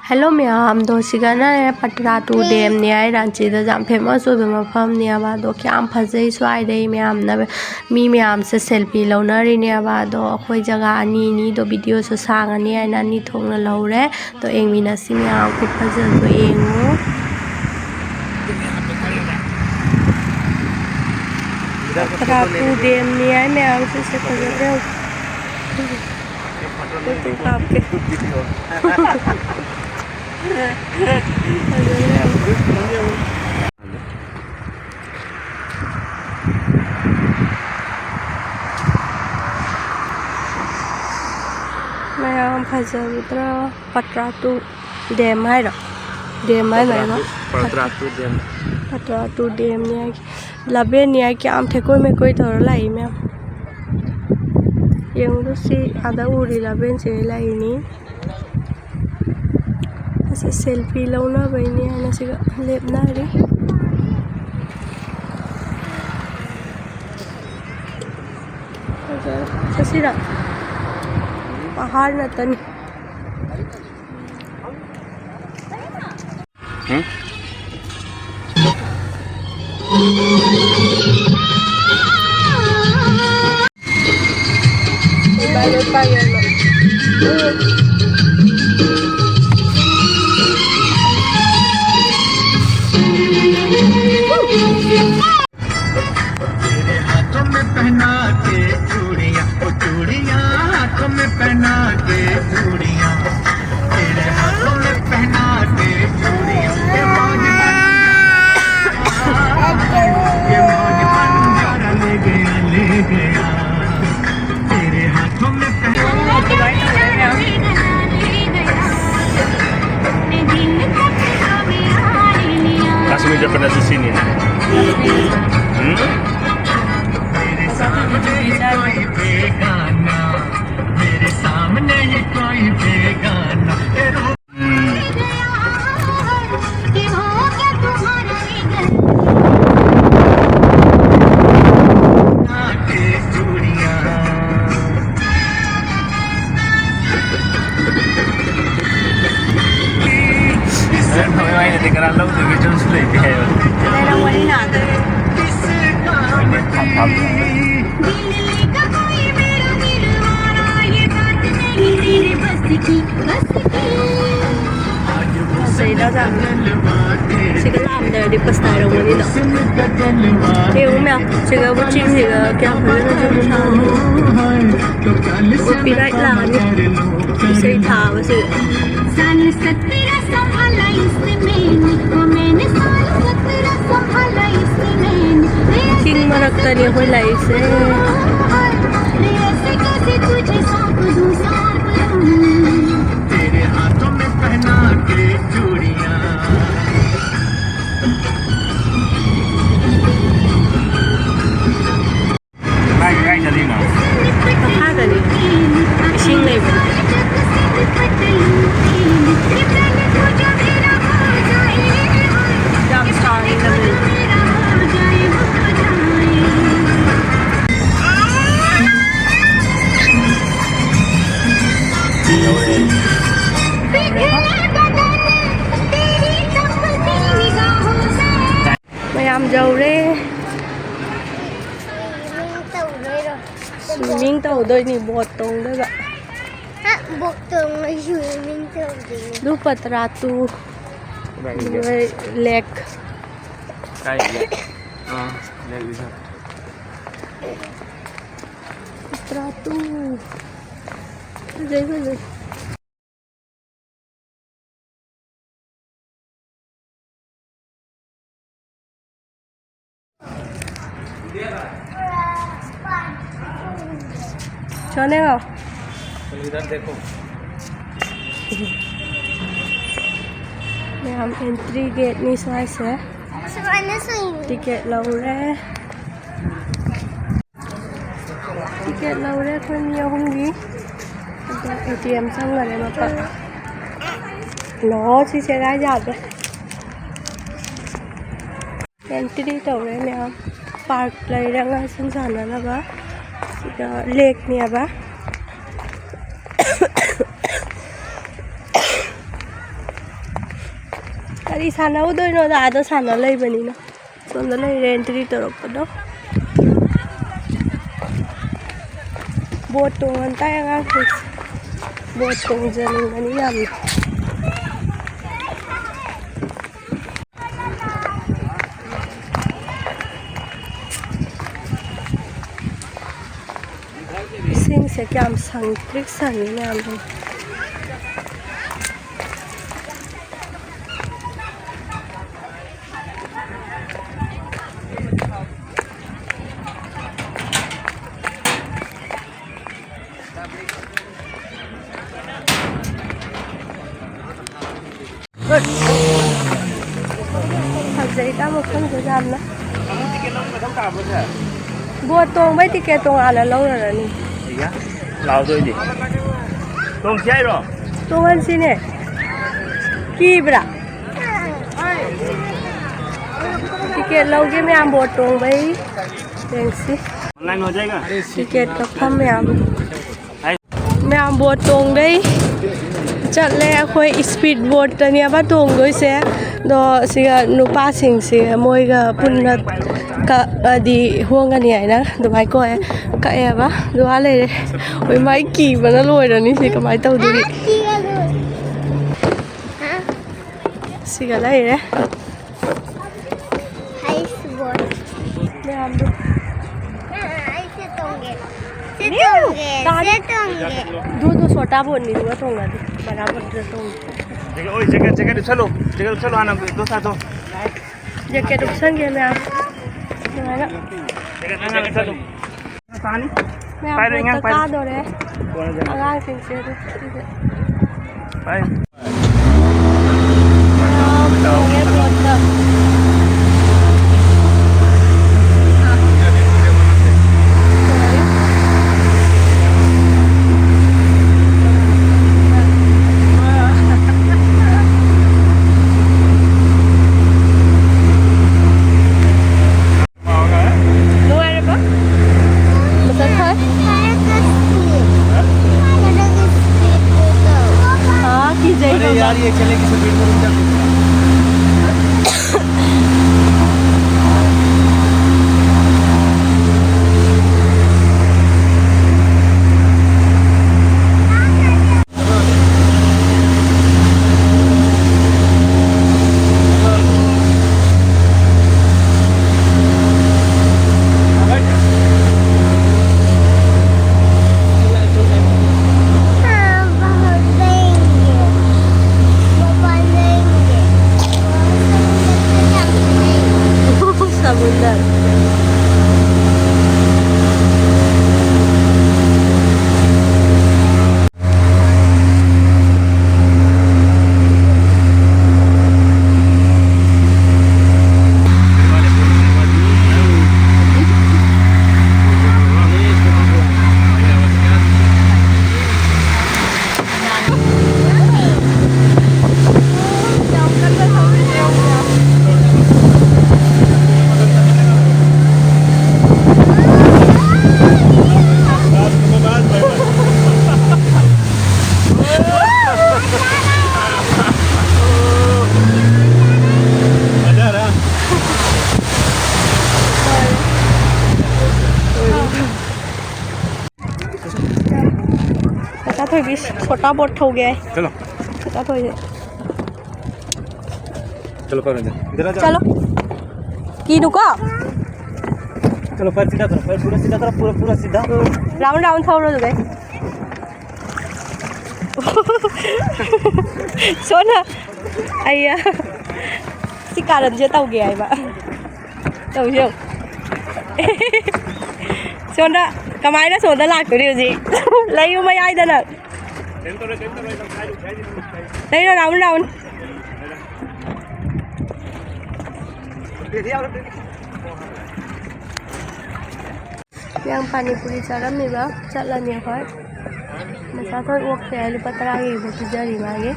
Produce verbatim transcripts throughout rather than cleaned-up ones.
Hello ꯃꯌꯥꯝꯗꯣ, ꯁꯤꯒꯅꯅꯦ ꯄꯇ꯭ꯔꯥꯇꯨ ꯗꯦꯝꯅꯦ ꯍꯥꯏ, ꯔꯥꯟꯆꯤꯗ ꯌꯥꯝ famous ꯑꯣꯏꯕ ꯃꯐꯝꯅꯦꯕ꯫ ꯑꯗꯣ ꯀꯌꯥꯝ ꯐꯖꯩ, ꯁ꯭ꯋꯥꯏꯗꯩ ꯃꯌꯥꯝꯅ, ꯃꯤ ꯃꯌꯥꯝꯁꯦ ꯁꯦꯜꯐꯤ ꯂꯧꯅꯔꯤꯅꯦꯕ꯫ ꯑꯗꯣ ꯑꯩꯈꯣꯏ ꯖꯒꯥ ꯑꯅꯤ ꯑꯅꯤꯗꯣ ꯚꯤꯗꯤꯑꯣꯁꯨ ꯁꯥꯡꯉꯅꯤ ꯍꯥꯏꯅ ꯑꯅꯤ ꯊꯣꯛꯅ ꯂꯧꯔꯦ꯫ ꯑꯗꯣ ꯌꯦꯡꯃꯤꯟꯅꯁꯤ ꯃꯌꯥꯝ, ꯈꯨꯐꯖꯗꯣ ꯌꯦꯡꯉꯨ꯫ ꯄꯇ꯭ꯔꯥꯇꯨ ꯗꯦꯝꯅꯤ ꯍꯥꯏ ꯃꯌꯥꯝꯁꯦ, ꯁꯦ ꯐꯖꯗ꯭ꯔꯣ? ꯐꯣꯇꯣ ꯀꯥꯞꯀꯦ꯫ ꯃꯌꯥꯝ ꯐꯖꯕꯗ꯭ꯔꯣ? ꯄꯇ꯭ꯔꯥꯇꯨ ꯗꯦꯝ ꯍꯥꯏꯔꯣ? ꯗꯦꯝ ꯍꯥꯏꯅ ꯍꯥꯏꯕ? ꯄꯇ꯭ꯔꯥꯇꯨ ꯗꯦꯝ꯫ ꯄꯇ꯭ꯔꯥꯇꯨ ꯗꯦꯝꯅꯤ ꯍꯥꯏꯒꯦ꯫ ꯂꯕꯦꯟꯅꯤ ꯍꯥꯏ, ꯀꯌꯥꯝ ꯊꯦꯛꯀꯣꯏ ꯃꯦꯀꯣꯏ ꯇꯧꯔ ꯂꯥꯛꯏ ꯃꯌꯥꯝ꯫ ꯌꯦꯡꯉꯨꯗꯣ, ꯁꯤ ꯑꯥꯗ ꯎꯔꯤ ꯂꯕꯦꯟꯁꯦ ꯂꯥꯛꯏꯅꯤ꯫ ꯑꯁꯤ ꯁꯦꯜꯐꯤ ꯂꯧꯅꯕꯩꯅꯦ ꯍꯥꯏꯅ ꯁꯤꯒ ꯂꯦꯞꯅꯔꯤ꯫ ꯐꯖꯔꯦ꯫ ꯆꯠꯁꯤꯔ? ꯄꯍꯥꯔ ꯅꯠꯇꯅꯤ꯫ ꯀꯥꯁꯃꯤꯔ ꯆꯠꯄꯗꯁꯨ ꯁꯤꯅꯤ꯫ ꯎꯝ? ꯂꯧꯗꯣꯏꯒꯤ ꯆꯨꯁꯨ ꯂꯩꯇꯦ ꯍꯥꯏꯕ꯫ ꯂꯩꯔꯝꯒꯅꯤꯅ꯫ ꯍꯣꯏꯅꯦ, ꯊꯝ ꯊꯝ꯫ दिल का कोई मेरा दिलवाना, ये बात नहीं तेरे बस की, बस की। ꯐꯖꯩꯗ ꯌꯥꯝꯅ꯫ ꯁꯤꯒ ꯂꯥꯛꯑꯝꯗ꯭ꯔꯗꯤ ꯄꯁꯇꯥꯏꯔꯝꯒꯅꯤꯗꯣ꯫ ꯌꯦꯡꯉꯨ ꯃꯌꯥꯝ, ꯁꯤꯒꯕꯨ ꯆꯤꯡꯁꯤꯒ ꯀꯌꯥꯝ ꯐꯖꯅ ꯁꯥꯠꯂꯤ꯫ Copyright ꯂꯥꯛꯑꯅꯤ ꯏꯁꯩ ꯊꯥꯕꯁꯤꯒ꯫ ꯆꯤꯡ ꯃꯔꯛꯇꯅꯤ ꯑꯩꯈꯣꯏ ꯂꯥꯛꯏꯁꯦ꯫ ꯀꯥꯏ, ꯀꯥꯏ ꯆꯠꯂꯤꯅꯣ? ꯃꯈꯥꯗꯅꯤ꯫ ꯏꯁꯤꯡ ꯂꯩꯕꯅꯤ꯫ ꯌꯥꯝ ꯁꯥꯡꯉꯤ ꯂꯝꯕꯤ꯫ ꯃꯌꯥꯝ ꯌꯧꯔꯦ꯫ Swimming ꯇꯧꯗꯣꯏꯅꯤ, boat ꯇꯣꯡꯗꯣꯏꯕ꯫ ꯍꯥ, boat ꯇꯣꯡꯉ swimming ꯇꯧꯗꯣꯏꯅꯤ꯫ ꯂꯨꯄꯥ ꯇꯔꯥ ꯇꯨ꯫ ꯀꯗꯥꯏꯗꯒꯤ? ꯂꯦꯛ꯫ ꯀꯥꯏꯗꯒꯤ? ꯑꯥ, ꯂꯦꯛ ꯔꯤꯖꯣꯔꯠ꯫ ꯇꯔꯥ ꯇꯨ꯫ ꯐꯖꯩ, ꯐꯖꯩ꯫ ꯆꯠꯅꯦꯒꯣ꯫ ꯃꯌꯥꯝ entry gateꯅꯤ ꯁ꯭ꯋꯥꯏꯁꯦ꯫ ꯁꯨꯃꯥꯏꯅ ꯁꯨꯏ꯫ Ticket ꯂꯧꯔꯦ꯫ Ticket ꯂꯧꯔꯦ ꯑꯩꯈꯣꯏ ꯃꯤ ꯑꯍꯨꯝꯒꯤ꯫ ꯑꯗꯣ ATM ꯆꯪꯈꯔꯦ ꯃꯄꯥ꯫ ꯂꯣ ꯁꯤ ꯆꯦꯒꯥꯏ ꯌꯥꯗ꯭ꯔꯦ꯫ Entry ꯇꯧꯔꯦ ꯃꯌꯥꯝ꯫ Park ꯂꯩꯔꯦ ꯑꯉꯥꯡꯁꯤꯡ ꯁꯥꯟꯅꯅꯕ꯫ ꯁꯤꯗ lakeꯅꯦꯕ꯫ ꯀꯔꯤ ꯁꯥꯟꯅꯧꯗꯣꯏꯅꯣꯗ, ꯑꯥꯗ ꯁꯥꯟꯅ ꯂꯩꯕꯅꯤꯅ꯫ ꯁꯣꯝꯗ ꯂꯩꯔꯦ ꯑꯦꯟꯇ꯭ꯔꯤ ꯇꯧꯔꯛꯄꯗꯣ꯫ ꯕꯣꯠ ꯇꯣꯡꯉꯟ ꯇꯥꯏ ꯑꯉꯥꯡꯁꯤꯡꯁꯦ꯫ ꯕꯣꯠ ꯇꯣꯡꯖꯅꯤꯡꯕꯅꯤ ꯌꯥꯝꯅ꯫ ꯏꯁꯤꯡꯁꯦ ꯀꯌꯥꯝ ꯁꯪ-, ꯄ꯭ꯔꯤꯛ ꯁꯪꯉꯤ ꯃꯌꯥꯝꯁꯦ꯫ ꯐꯖꯩꯗ ꯃꯐꯝꯁꯦ ꯌꯥꯝꯅ꯫ ꯕꯣꯠ ꯇꯣꯡꯕꯩ ꯇꯤꯀꯦꯠ ꯇꯣꯉꯥꯟꯅ ꯂꯧꯔꯔꯅꯤ꯫ ꯂꯥꯎꯗꯣꯏꯗꯤ꯫ ꯇꯣꯡꯁꯤ ꯍꯥꯏꯔꯣ? ꯇꯣꯡꯍꯟꯁꯤꯅꯦ꯫ ꯀꯤꯕ꯭ꯔꯥ? ꯇꯤꯀꯦꯠ ꯂꯧꯒꯦ ꯃꯌꯥꯝ ꯕꯣꯠ ꯇꯣꯡꯕꯩ꯫ ꯌꯦꯡꯁꯤ꯫ ꯇꯤꯀꯦꯠ ꯀꯛꯐꯝ ꯃꯌꯥꯝ꯫ ꯃꯌꯥꯝ ꯕꯣꯠ ꯇꯣꯡꯗꯣꯏ ꯆꯠꯂꯦ꯫ ꯑꯩꯈꯣꯏ ꯏꯁꯄꯤꯠ ꯕꯣꯠꯇꯅꯦꯕ ꯇꯣꯡꯗꯣꯏꯁꯦ꯫ ꯑꯗꯣ ꯁꯤꯒ ꯅꯨꯄꯥꯁꯤꯡꯁꯦ ꯃꯣꯏꯒ ꯄꯨꯟꯅ ꯀꯛꯑꯗꯤ ꯍꯣꯡꯒꯅꯤ ꯍꯥꯏꯅ ꯑꯗꯨꯃꯥꯏꯅ ꯀꯣꯛꯑꯦ꯫ ꯀꯛꯑꯦꯕ꯫ ꯑꯗꯨꯒ ꯂꯩꯔꯦ꯫ ꯍꯣꯏ, ꯃꯥꯏ ꯀꯤꯕꯅ ꯂꯣꯏꯔꯅꯤ꯫ ꯁꯤ ꯀꯃꯥꯏꯅ ꯇꯧꯗꯣꯔꯤ? ꯁꯤꯒ ꯂꯩꯔꯦ꯫ ꯍꯩꯁ ꯕꯣꯠ꯫ ꯃꯌꯥꯝꯗꯣ꯫ ꯑꯩꯁꯦ ꯇꯣꯡꯒꯦ꯫ ꯁꯤ ꯇꯣꯡꯒꯦ꯫ ꯁꯤ ꯇꯣꯡꯒꯦ꯫ ꯑꯗꯨꯗꯣ ꯁꯣꯇꯥ ꯕꯣꯠꯅꯤꯗꯨꯒ ꯇꯣꯡꯅꯗꯦ꯫ ꯕꯔꯥ ꯕꯣꯠꯇꯨꯗ ꯇꯣꯡꯉꯦ꯫ ꯖꯦꯀꯦꯠ, ꯑꯣꯏ, ꯖꯦꯀꯦꯠ, ꯖꯦꯀꯦꯠ ꯎꯞꯁꯜꯂꯨ꯫ ꯖꯦꯀꯦꯠ ꯎꯞꯁꯜꯂꯨ ꯍꯥꯟꯅ, ꯗꯣꯁꯥꯗꯣ꯫ ꯖꯦꯀꯦꯠ ꯎꯞꯁꯟꯒꯦ ꯃꯌꯥꯝ꯫ ꯑꯗꯨꯃꯥꯏꯅ꯫ ꯖꯦꯀꯦꯠ ꯎꯞꯁꯜꯂꯨ꯫ ꯃꯌꯥꯝ ꯄꯥꯏꯔꯣ, ꯏꯉꯥꯡ ꯕꯣꯠꯇ ꯄꯥꯏꯔꯣ꯫ ꯀꯥꯗꯣꯔꯦ꯫ ꯑꯉꯥꯡꯁꯤꯡꯁꯦ ꯑꯗꯨ ꯁꯤꯁꯦ꯫ ꯄꯥꯏ꯫ ꯃꯌꯥꯝ ꯇꯣꯡꯉꯦ ꯕꯣꯠꯇ꯫ ꯅꯨꯡꯉꯥꯏꯔꯕ? ꯃꯁꯛ ꯈꯔ? ꯈꯔ ꯀꯤꯖꯩ ꯑꯔꯦ ꯈꯪꯕ꯭ꯔꯥ? ꯌꯥꯔ, ꯌꯦ ꯆꯂꯦꯒꯤ ꯁꯄꯤꯗ ꯃꯦ ꯔꯨꯛ ꯖꯥ. ꯑꯩꯈꯣꯏꯒꯤ ꯁꯣꯇꯥ ꯕꯣꯠ ꯊꯧꯒꯦ꯫ ꯆꯠꯂꯣ꯫ ꯁꯣꯇꯥ ꯊꯧꯔꯤꯁꯦ꯫ ꯆꯠꯂꯣ, ꯀꯔꯣ, ꯏꯟꯗꯤꯔꯥ, ꯆꯠꯂꯣ꯫ ꯀꯤꯅꯨꯀꯣ꯫ ꯆꯠꯂꯣ, ꯄꯨꯔꯥ ꯁꯤꯗꯥ ꯀꯔꯣ, ꯄꯨꯔꯥ ꯁꯤꯗꯥ ꯀꯔꯣ, ꯄꯨꯔꯥ, ꯄꯨꯔꯥ ꯁꯤꯗꯥ꯫ ꯎꯝ, round round ꯊꯧꯔꯣ ꯑꯗꯨꯗꯩ꯫ ꯁꯣꯅꯥ, ꯑꯩꯌꯥ꯫ ꯁꯤ ꯀꯥꯔꯟꯁꯦ ꯇꯧꯒꯦ ꯍꯥꯏꯕ꯫ ꯇꯧꯁꯤ ꯌꯦꯡꯉꯨ꯫ ꯁꯣꯝꯗ ꯀꯃꯥꯏꯅ ꯁꯣꯝꯗ ꯂꯥꯛꯇꯣꯔꯤ ꯍꯧꯖꯤꯛ? ꯂꯩꯌꯨ ꯃꯌꯥꯏꯗ ꯅꯪ꯫ ꯂꯩꯔꯣ, ꯔꯥꯍꯨꯜ, ꯔꯥꯍꯨꯜ꯫ ꯌꯥꯝ ꯄꯥꯅꯤꯄꯨꯔꯤ ꯆꯥꯔꯝꯃꯤꯕ ꯆꯠꯂꯅꯤ ꯑꯩꯈꯣꯏ꯫ ꯃꯆꯥ ꯊꯣꯏ ꯑꯣꯛꯇꯦ ꯍꯥꯏ, ꯂꯨꯄꯥ ꯇꯔꯥꯒꯤ ꯄꯤꯖꯔꯤ ꯃꯥꯒꯤ꯫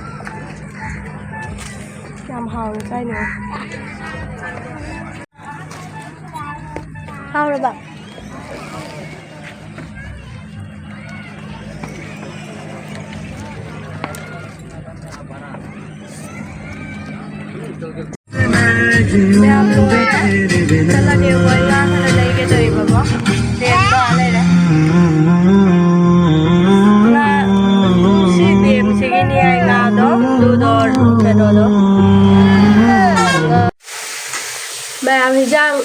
ꯌꯥꯝ ꯍꯥꯎꯅ ꯆꯥꯏꯅꯦ꯫ ꯍꯥꯎꯔꯕ? ꯃꯌꯥꯝ ꯂꯣꯏꯔꯦ꯫ ꯆꯠꯂꯒꯦ, ꯑꯩꯈꯣꯏ ꯉꯥ ꯈꯔ ꯂꯩꯒꯦ ꯇꯧꯔꯤꯕꯀꯣ꯫ ꯂꯦꯟꯕ ꯂꯩꯔꯦ꯫ ꯉꯥ, ꯁꯤ ꯕꯦꯝꯁꯤꯒꯤꯅꯤ ꯍꯥꯏ ꯉꯥꯗꯣ, ꯑꯗꯨꯗꯣ, ꯀꯩꯅꯣꯗꯣ꯫ ꯃꯌꯥꯝ ꯍꯤꯟꯖꯥꯡ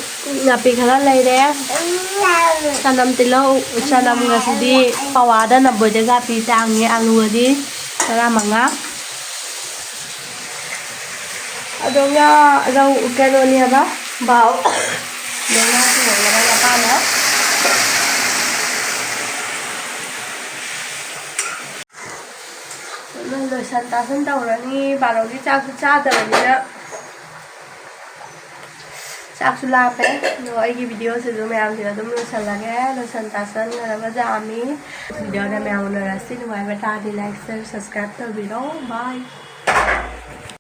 ꯅꯥꯄꯤ ꯈꯔ ꯂꯩꯔꯦ꯫ ꯆꯅꯝ, ꯇꯤꯜꯍꯧ, ꯆꯅꯝꯒꯁꯤꯗꯤ ꯄꯋꯥꯗ ꯅꯕꯣꯏꯗ ꯀꯥꯄꯤ ꯇꯥꯡꯉꯦ꯫ ꯑꯂꯨꯒꯗꯤ ꯇꯔꯥꯃꯉꯥ꯫ ꯑꯗꯣ ꯉꯥ, ꯔꯧ, ꯀꯩꯅꯣꯅꯦꯕ, ꯕꯥꯎ꯫ ꯑꯗꯣ ꯉꯥ ꯊꯣꯡꯅꯕ ꯃꯄꯥꯟꯗ꯫ ꯂꯣꯏꯁꯟ ꯇꯥꯁꯟ ꯇꯧꯔꯅꯤ꯫ ꯕꯥꯔꯣꯒꯤ ꯆꯥꯛꯁꯨ ꯆꯥꯗꯕꯅꯤꯅ꯫ ꯆꯥꯛꯁꯨ ꯂꯥꯝꯃꯦ꯫ ꯑꯗꯣ ꯑꯩꯒꯤ videoꯁꯤꯁꯨ ꯃꯌꯥꯝꯁꯤꯗ ꯑꯗꯨꯝ ꯂꯣꯏꯁꯜꯂꯒꯦ꯫ ꯂꯣꯏꯁꯟ ꯇꯥꯁꯟꯅꯔꯕ ꯖꯥꯝꯃꯤ꯫ Videoꯗ ꯃꯌꯥꯝ ꯎꯅꯔꯁꯤ꯫ ꯅꯨꯡꯉꯥꯏꯕ ꯇꯥꯔꯗꯤ like, share, subscribe ꯇꯧꯕꯤꯔꯣ꯫ Bye꯫